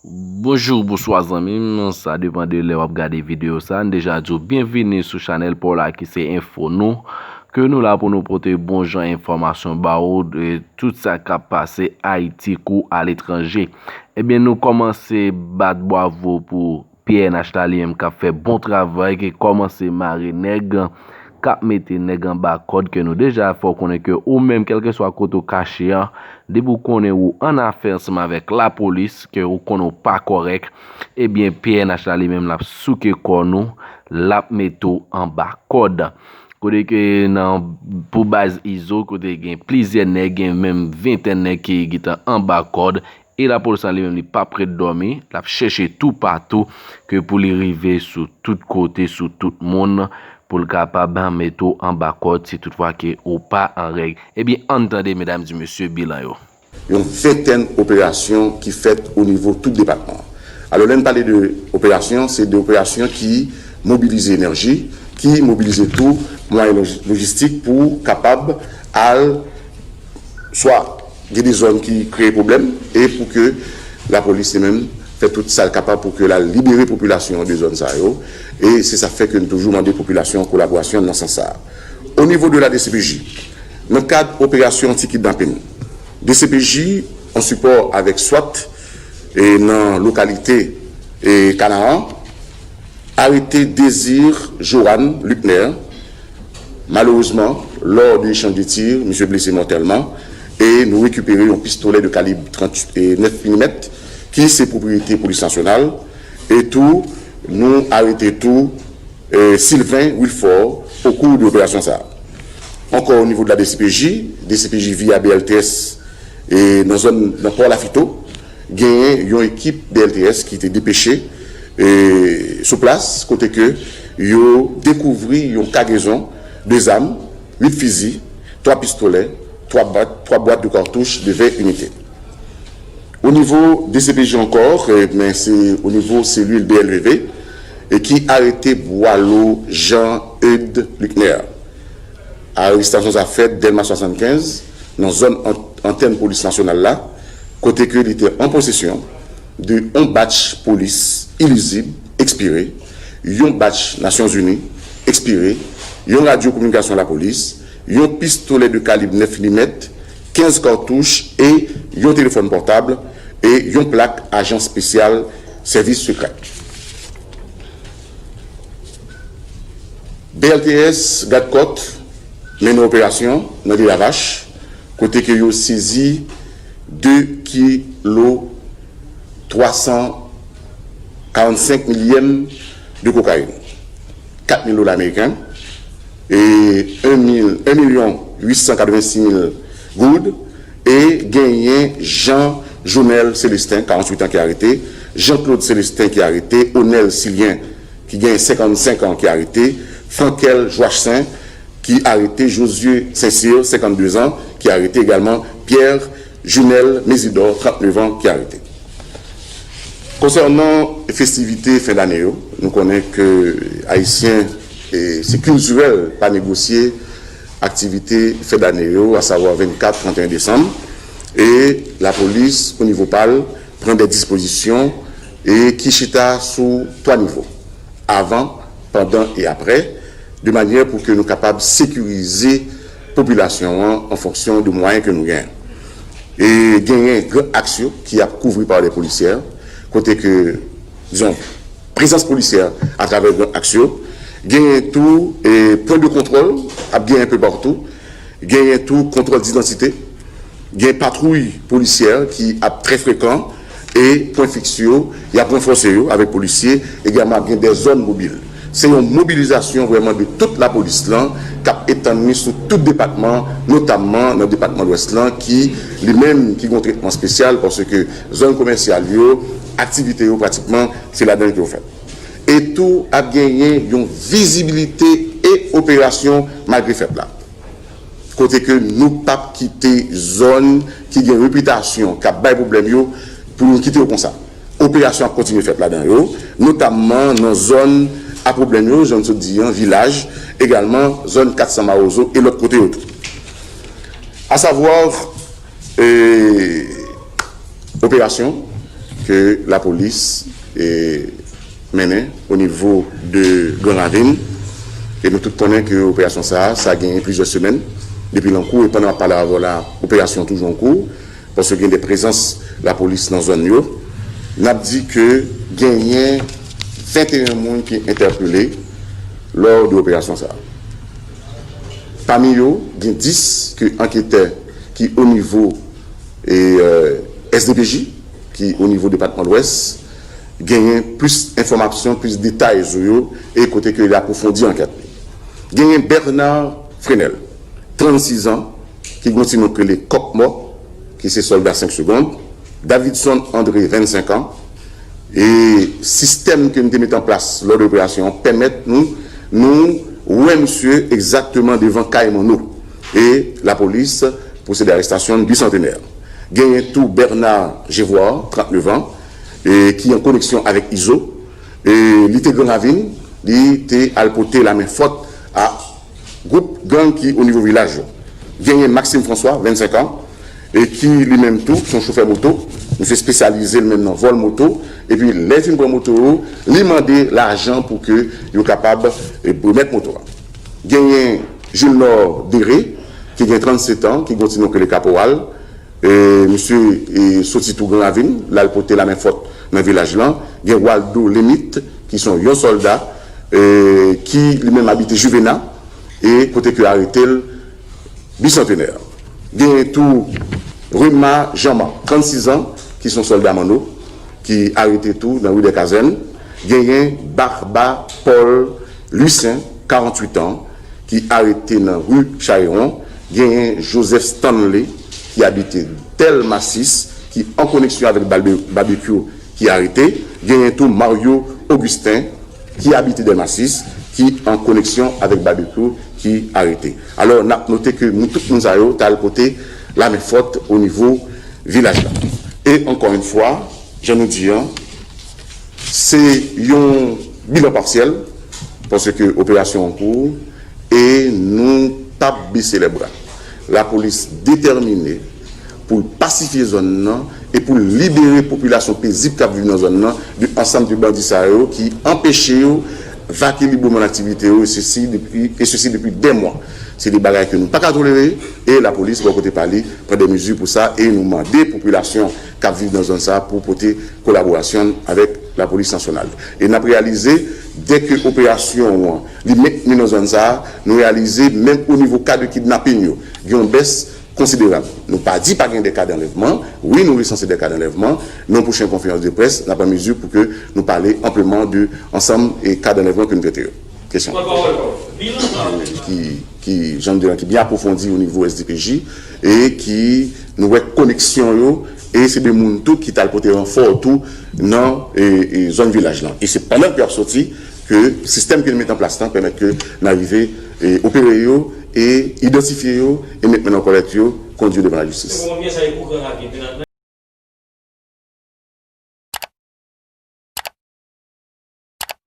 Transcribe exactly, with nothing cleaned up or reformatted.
Bonjou, bonswa zanmi m, sa depann de lè w ap gade videyo sa. N deja di w byenvini sou chanèl pa w la ki se Enfo Nou, ke nou la pou nou pote bon jan enfòmasyon ba w de tout sa k ap pase Ayiti kou aletranje. Ebyen, nou kòmanse bat bwavo pou P N H la li menm k ap fè bon travay, ki kòmanse mare nèg, k ap mete nèg anba kòd, ke nou deja fè w konnen ke ou menm, kèlkeswa kote w kache a, depi w konnen ou annafè ansanm avèk lapolis, ke ou konnen w pa kòrèk, ebyen P N H la li menm l ap souke kò nou, l ap mete w anba kòd. Kote ke nan, pou baz Izo, kote gen plizyè nèg, gen menm ventèn nèg ki gentan anba kòd, e lapolis la li menm li p ap ret dòmi, l ap chèche toupatou ke pou li rive sou tout kote, sou tout moun, pou l kapab mete w anba kòd si toutfwa ke ou pa an règ. Ebyen, ann tande, medam e mesye, bilan yo. Yon ventèn operasyon ki fèt o nivo tout depatman an. Alò, lè n pale de operasyon, se de operasyon ki mobilize enèji, ki mobilize tou mwayen loj-, lojistik pou kapab al swa gen de zòn ki kreye pwoblèm e pou ke lapolis li menm fè tout sa l kapab pou ke l al libere popilasyon an de zòn sa yo. E se sa k fè ke n toujou mande popilasyon an kolaborasyon nan sans sa a. O nivo de la D C P J, nan kad operasyon anti-kidnapin, D C P J, an sipò avèk swat, e nan lokalite, e Kanaran, arete Désir Johan Luckner. Malerezman, lò de echanj de tir, misye blese mòtèlman e nou rekipere yon pistolè de kalib trant nèf milimèt ki se pwopriyete Polis Nasyonal. E tou, nou arete tou, e, Sylvain Wilfort o kou de operasyon sa a. Ankò o nivo de la D C P J, D C P J via B L T S, e nan zòn, nan Pò Lafito, genyen yon ekip B L T S ki te depeche, e, sou plas, kote ke yo dekouvri yon kagezon de zam, uit fizi, twa pistolè, twa bwat, twa bwat de katouch de ven inite. O nivo D C P J ankò, e, men se o nivo selil B L V V, e ki arete Boileau Jean Eudes Luckner. Arestasyon sa fèt Dèlma swasannkenz, nan zòn an-, antèn Polis Nasyonal la, kote ke li te an posesyon de yon batch polis ilizib ekspire, yon batch Nasyonzini ekspire, yon radyo kominikasyon lapolis, yon pistolè de kalib nèf milimèt, kenz katouch e yon telefòn pòtab e yon plak ajan espesyal sèvis sekrè. B L T S Gadkòt mennen operasyon nan Vilavach, kote ke yo sezi de kilo twa san karannsenk milyèm de kokayin, kat mil dola ameriken, e en mil, en milyon uit san katrevensis mil goud, e genyen Jean Jonel Célestin, karanntuit an, ki arete, Jean Claude Célestin ki arete, Onel Silien ki genyen senkannsenk an ki arete, Frankel Joachsin ki arete, Josué Saint-Cyr, senkannde zan, ki arete egalman, Pierre Junel Mésidor, trannnev an, ki arete. Konsènan festivite fen dane yo, nou konnen ke Ayisyen, e se kiltirèl pa negosye aktivite fen dane yo, asavwa vennkat, tranteyen desanm, e lapolis, o nivo pa l, pran de dispozisyon e ki chita sou twa nivo, avan, pandan e aprè, de manyè pou ke nou kapab sekirize popilasyon an an fonksyon de mwayen ke nou genyen. E genyen gran aks yo ki ap kouvri pa de polisyè, kote ke, dizon, prezans polisyè atravè gran aks yo, genyen tou, e, pwen de kontwòl ap genyen enpe patou, genyen tou kontwòl didantite, gen patwouy polisyè ki ap trè frekan e pwen fiks yo, y ap ranfòse yo avèk polisye, egalman ap gen de zòn mobil. Se yon mobilizasyon vrèman de tout lapolis lan k ap etann li sou tout depatman, notamman nan depatman Lwès lan ki li menm ki gen yon tretman espesyal paske zòn komèsyal yo, aktivite yo pratikman se ladan l ke yo fèt. E tou ap genyen yon vizibilite e operasyon malgre fèt la. Kote ke nou p ap kite zòn ki gen repitasyon k ap bay pwoblèm yo pou nou kite yo konsa. Operasyon ap kontinye fèt ladan yo, notamman nan zòn a pwoblèm yo, jan m sot di an, Vilaj, egalman zòn kat san Mawozo e lòt kote yo tou. Asavwa, e, operasyon ke lapolis e, mennen o nivo de Gran Ravin. E nou tout konnen ke operasyon sa a, sa genyen plizyè semèn depi l an kou, e pandan m ap pale avè w la, operasyon toujou an kou, paske gen de prezans lapolis nan zòn yo. N ap di ke genyen venteyen moun ki entèpele lò de operasyon sa a. Pami yo, gen dis ke anketè ki o nivo e, e, S D P J, ki o nivo depatman Lwès, genyen plis enfòmasyon, plis detay sou yo, e kote ke li apwofondi ankèt li. Genyen Bernard Frenel, trannsis an, ki gen yon ti non k rele Kòk Mò, ki se sòlda senk segonn, Davidson André, vennsenk an, e sistèm ke nou te mete an plas lò de operasyon an pèmèt nou, nou wè misye egzakteman devan kay Manno. E lapolis pwosede arestasyon l Bisantenè. Genyen tou Bernard Gevoir, trannef an, e ki an koneksyon avèk Izo. E li te Gran Ravin, li te al pote lamen fòt a gwoup gang ki o nivo vilaj yo. Genyen Maxime François, vennsenk an, e ki li menm tou se yon chofè moto. Misye espesyalize li menm nan vòl moto. Epi lè l fin pran moto yo, li mande lajan pou ke yo kapab, e, remèt moto a. Genyen Julnor Dere, ki gen trannset an, ki gen yon ti non k rele Kaporal. E, misye, e, soti tou Gran Ravin, l al pote lamen fòt nan vilaj lan. Gen Waldo Lemit, ki se yon sòlda, e, ki li menm abite Juvena, e kote ke yo arete l Bisantenè. Genyen tou Rema Jean-Marc, trannsis an, ki se yon sòlda Manno, ki arete tou nan ri dè Kazèn. Genyen Barba Paul Lucien, karanntuit an, ki arete nan ri Chayewon. Genyen Joseph Stanley, ki abite Dèlma sis, ki an koneksyon avèk Balbe-, Babekyou, ki arete. Genyen tou Mario Augustin, ki abite Dèlma sis, ki an koneksyon avèk Babekyou, ki arete. Alò, n ap note ke moun, tout moun sa yo t al pote lamen fòt o nivo vilaj la. E ankò yon fwa, jan nou di an, se yon bilan pasyèl, paske operasyon an kou, e nou p ap bese lè bra. Lapolis detèmine pou l pasifye zòn nan e pou l libere popilasyon pezib k ap viv nan zòn nan de ansanm de bandi sa yo ki anpeche yo vake libreman aktivite yo, e sesi depi, e sesi depi dè mwa. Se de bagay ke nou pa ka tolere, e lapolis, bò kote pa li, pran de mezi pou sa, e nou mande popilasyon k ap viv nan zòn sa a pou pote kolaborasyon l avèk lapolis nasyonal. E n ap reyalize, dèke operasyon an, li mentni nan zòn sa a, nou reyalize, menm o nivo ka de kidnaping yo, gen yon bès konsiderab. Nou pa di pa gen de ka danlèvman, wi, nou resanse de ka danlèvman, nan pwochen konferans de près, n ap an mezi pou ke nou pale anpleman de ansanm e ka danlèvman ke nou trete yo. Kesyon. Ki, ki, jan nou di la, ki byen apwofondi o nivo S D P J e ki nou wè koneksyon yo, e se de moun tou ki t al pote ranfò tou nan, e, e, zòn vilaj lan. E se pandan ke y ap soti ke sistèm ke nou mete an plas lan pèmèt ke n arive, e, opere yo e idantifye yo e met men nan kòlèt yo, kondui yo devan lajistis.